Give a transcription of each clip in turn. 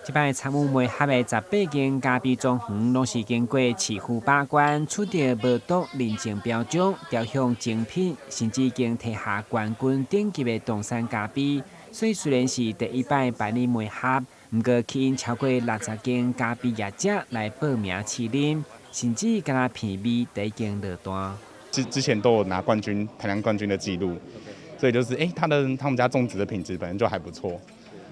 這擺參與媒合的18間咖啡莊園，攏是經過市府把關，取得無毒認證標章，朝向精品，甚至已經提下冠軍等級的東山咖啡。所以雖然是第一擺辦理媒合，毋過吸引超過60間咖啡業者來報名試啉，甚至敢若片味都已經落單。之前都有拿冠軍、產量冠軍的記錄，所以就是欸，他們家種植的品質本身就還不錯。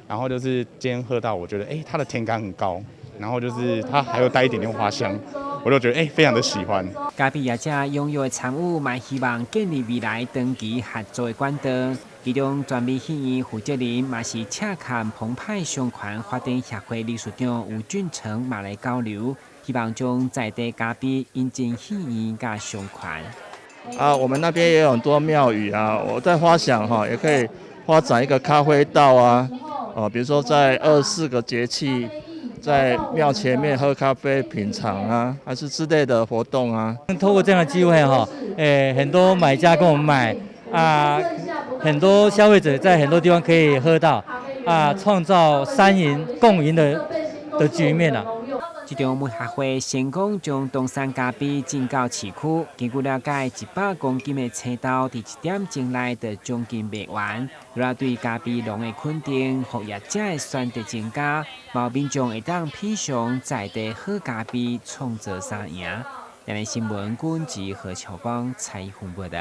然後就是今天喝到，我覺得欸，它的甜感很高，然後就是它還有帶一點點花香，我就覺得欸，非常的喜歡。咖啡業者踴躍參與，嘛希望建立未來長期合作的管道。其中專美戲院負責人嘛是赤崁澎湃商圈發展協會理事長吳俊成嘛來交流，希望將在地咖啡引進戲院佮商圈。啊，我們那邊也有很多廟宇啊，我在發想哈，也可以發展一個咖啡道啊。哦，比如說在24個節氣，在廟前面喝咖啡品嘗啊，還是之類的活動啊。透過這樣的機會哈，欸，很多買家跟我們買啊，很多消費者在很多地方可以喝到啊，創造三贏共贏的局面啊。這場媒合會成功將東山咖啡進到市區。根據了解，100公斤的青豆佇一點鐘內就將近賣完。除了對咖啡農的肯定，予業者的選擇增加，嘛予民眾會當品嘗在地好咖啡，創造三贏。亞視新聞，郭文吉何巧芳採訪報道。